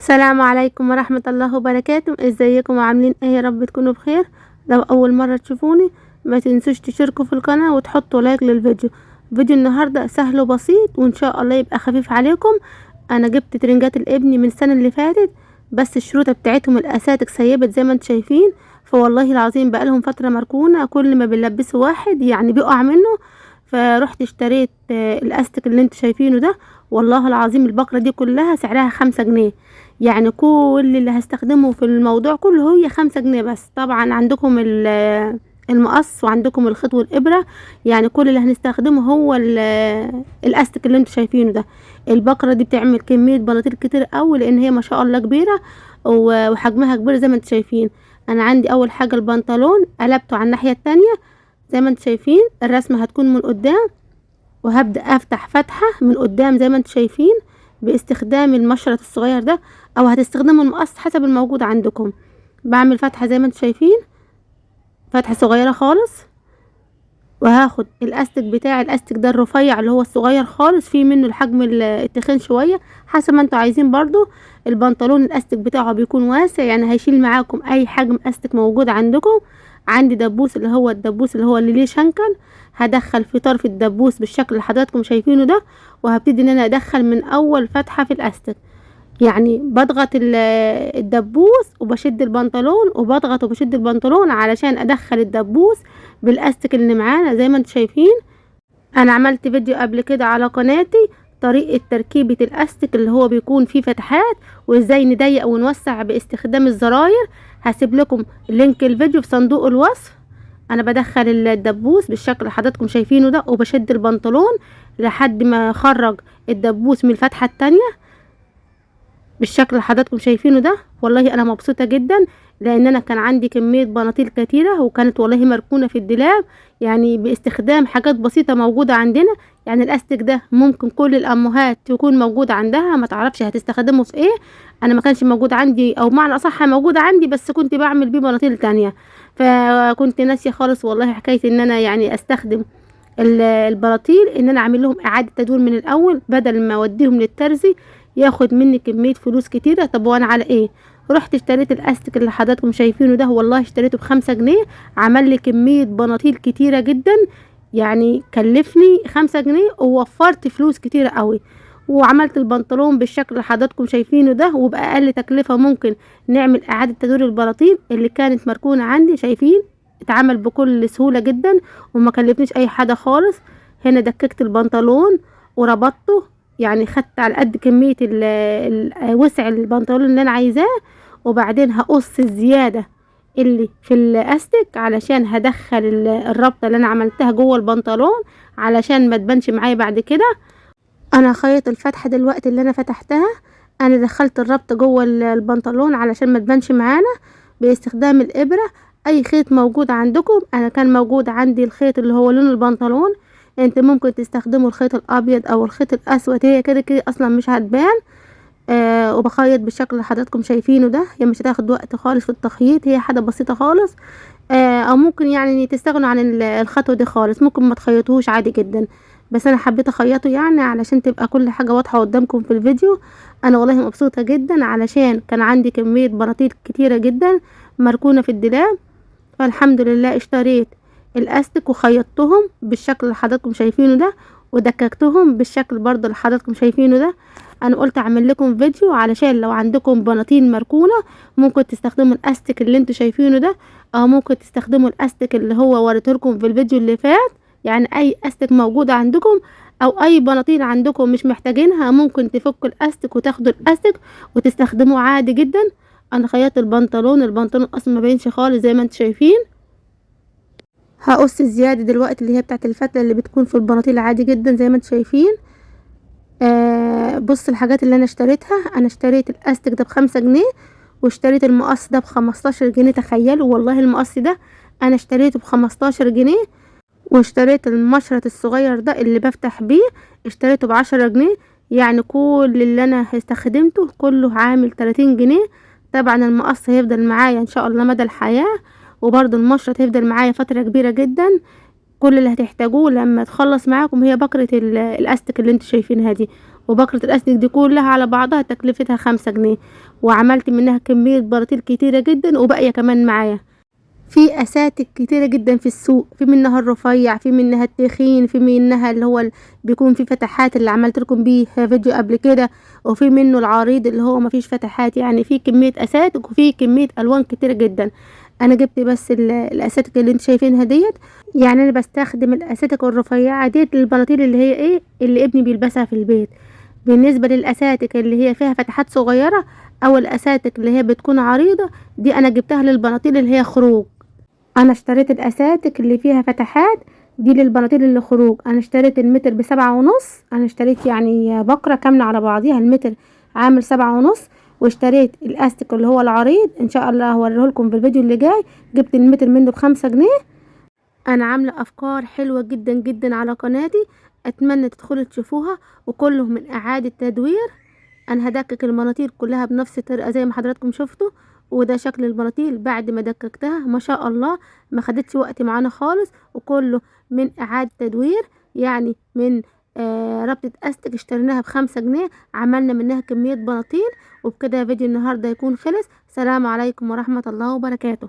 السلام عليكم ورحمة الله وبركاته. ازيكم وعاملين ايه؟ يا رب تكونوا بخير. لو اول مرة تشوفوني ما تنسوش تشتركوا في القناة وتحطوا لايك للفيديو. فيديو النهاردة سهل وبسيط وان شاء الله يبقى خفيف عليكم. انا جبت ترنجات الابن من السنة اللي فاتت، بس الشروطة بتاعتهم الاساتك سيبت زي ما انتم شايفين، فوالله العظيم بقالهم فترة مركونة، كل ما بنلبسه واحد يعني بيقع منه. فروحت اشتريت الاستك اللي انتم شايفينه ده، والله العظيم البقرة دي كلها سعرها 5 جنيه، يعني كل اللي هستخدمه في الموضوع كله هي 5 جنيه بس. طبعا عندكم المقص وعندكم الخيط والإبرة، يعني كل اللي هنستخدمه هو الاستك اللي انتم شايفينه ده. البقرة دي بتعمل كمية بناطيل كتير قوي، لان هي ما شاء الله كبيرة وحجمها كبير زي ما انتم شايفين. انا عندي اول حاجة البنطلون قلبته على الناحية التانية زي ما انتم شايفين، الرسمة هتكون من قدام، وهبدأ افتح فتحة من قدام زي ما انتم شايفين باستخدام المشرط الصغير ده، او هتستخدموا المقص حسب الموجود عندكم. بعمل فتحة زي ما انتم شايفين، فتحة صغيرة خالص، وهاخد الاستك بتاع الاستك ده الرفيع اللي هو الصغير خالص، فيه منه الحجم التخين شوية حسب ما انتوا عايزين. برضو البنطلون الاستك بتاعه بيكون واسع، يعني هيشيل معاكم اي حجم استك موجود عندكم. عندي دبوس اللي هو الدبوس اللي هو اللي ليه شنكل، هدخل في طرف الدبوس بالشكل اللي حضراتكم شايفينه ده، وهبتدي ان انا ادخل من اول فتحة في الاستك، يعني بضغط الدبوس وبشد البنطلون، وبضغط وبشد البنطلون علشان ادخل الدبوس بالاستك اللي معانا زي ما انتم شايفين. انا عملت فيديو قبل كده على قناتي طريقة تركيبة الاستك اللي هو بيكون فيه فتحات، وازاي نضيق ونوسع باستخدام الزراير. هسيب لكم link الفيديو في صندوق الوصف. انا بدخل الدبوس بالشكل اللي حضراتكم شايفينه ده، وبشد البنطلون لحد ما اخرج الدبوس من الفتحة التانية بالشكل اللي حضراتكم شايفينه ده. والله انا مبسوطة جدا، لان انا كان عندي كمية بناطيل كتيرة وكانت والله مركونة في الدولاب، يعني باستخدام حاجات بسيطة موجودة عندنا. يعني الاستك ده ممكن كل الامهات تكون موجود عندها، ما تعرفش هتستخدمه في ايه. انا ما كانش موجود عندي، او معنى اصح موجود عندي بس كنت بعمل بيه بناطيل تانية، فكنت ناسية خالص والله حكاية ان انا يعني استخدم البناطيل، ان انا اعمل لهم اعادة تدوير من الاول بدل ما اوديهم للترزي ياخد مني كمية فلوس كتيرة. طب وانا على ايه؟ رحت اشتريت الاستك اللي حضراتكم شايفينه ده، والله اشتريته ب5 جنيه، عمل لي كمية بناطيل كتيرة جدا، يعني كلفني 5 جنيه ووفرت فلوس كتيرة قوي. وعملت البنطلون بالشكل اللي حضراتكم شايفينه ده، وبأقل تكلفة ممكن نعمل إعادة تدوير البناطيل اللي كانت مركونة عندي. شايفين اتعمل بكل سهولة جدا وما كلفنيش أي حاجة خالص. هنا دككت البنطلون وربطته، يعني خدت على قد كمية وسع البنطلون اللي أنا عايزاه، وبعدين هقص الزيادة اللي في الاستك علشان هدخل الربطة اللي أنا عملتها جوه البنطلون علشان ما تبانش معايا بعد كده. أنا خيط الفتحة دلوقتي اللي أنا فتحتها، أنا دخلت الربطة جوه البنطلون علشان ما تبانش معانا باستخدام الإبرة. أي خيط موجود عندكم، أنا كان موجود عندي الخيط اللي هو لون البنطلون، انت ممكن تستخدموا الخيط الابيض او الخيط الاسود، هي كده كده اصلا مش هتبان. وبخيط بالشكل اللي حضراتكم شايفينه ده، هي مش هتاخد وقت خالص في التخييط، هي حاجه بسيطه خالص. او ممكن يعني تستغنوا عن الخطوه دي خالص، ممكن ما تخيطوهوش عادي جدا، بس انا حبيت اخيطه يعني علشان تبقى كل حاجه واضحه قدامكم في الفيديو. انا والله مبسوطه جدا علشان كان عندي كميه بناطيل كتيره جدا مركونه في الدولاب، فالحمد لله اشتريت الاستك وخيطتهم بالشكل اللي حضراتكم شايفينه ده، ودككتهم بالشكل برضه اللي حضراتكم شايفينه ده. انا قلت اعمل لكم فيديو علشان لو عندكم بناطيل مركونه ممكن تستخدموا الاستك اللي انتوا شايفينه ده، او ممكن تستخدموا الاستك اللي هو وريته لكم في الفيديو اللي فات. يعني اي استك موجود عندكم او اي بناطيل عندكم مش محتاجينها ممكن تفكوا الاستك وتاخدوا الاستك وتستخدموه عادي جدا. انا خيطت البنطلون، البنطلون اصلا ما بينش خالص زي ما انتوا شايفين. هقص الزيادة دلوقتي اللي هي بتاعت الفتلة اللي بتكون في البناطيل عادي جدا زي ما انتوا شايفين. بص الحاجات اللي انا اشتريتها، انا اشتريت الاستك ده ب5 جنيه، واشتريت المقص ده ب15 جنيه. تخيلوا والله المقص ده انا اشتريته ب15 جنيه، واشتريت المشرط الصغير ده اللي بفتح بيه اشتريته ب10 جنيه. يعني كل اللي انا استخدمته كله عامل 30 جنيه. طبعا المقص هيفضل معايا ان شاء الله مدى الحياة، وبرضه المشرط هيفضل معايا فترة كبيرة جدا. كل اللي هتحتاجوه لما تخلص معاكم هي بكرة الاستك اللي انتوا شايفينها دي، وبكرة الاستك دي كلها على بعضها تكلفتها 5 جنيه، وعملت منها كمية بناطيل كتيرة جدا وباقية كمان معايا. في اساتك كتيرة جدا في السوق، في منها الرفيع، في منها التخين، في منها اللي هو بيكون فيه فتحات اللي عملت لكم بيه فيديو قبل كده، وفي منه العريض اللي هو مفيش فتحات. يعني في كمية اساتك وفي كمية الوان كتيرة جدا. انا جبت بس الاساتك اللي انتوا شايفينها ديت. يعني انا بستخدم الاساتك الرفيعة ديت للبناطيل اللي هي ايه اللي ابني بيلبسها في البيت. بالنسبة للاساتك اللي هي فيها فتحات صغيرة او الاساتك اللي هي بتكون عريضة دي، انا جبتها للبناطيل اللي هي خروج. انا اشتريت الاساتك اللي فيها فتحات دي للبناطيل اللي خروج. انا اشتريت المتر ب7.5، انا اشتريت يعني بكرة كاملة على بعضيها، المتر عامل 7.5. واشتريت الاستك اللي هو العريض، ان شاء الله هوريه لكم في الفيديو اللي جاي، جبت المتر منه ب5 جنيه. انا عاملة افكار حلوة جدا جدا على قناتي، اتمنى تدخلوا تشوفوها، وكله من اعادة تدوير. انا هدكك المناطيل كلها بنفس الطريقة زي ما حضراتكم شفتوا، وده شكل المناطيل بعد ما دككتها ما شاء الله، ما خدتش وقت معانا خالص، وكله من اعادة تدوير. يعني من ربطة استك اشتريناها ب5 جنيه، عملنا منها كمية بناطيل. وبكده فيديو النهاردة يكون خلص. سلام عليكم ورحمة الله وبركاته.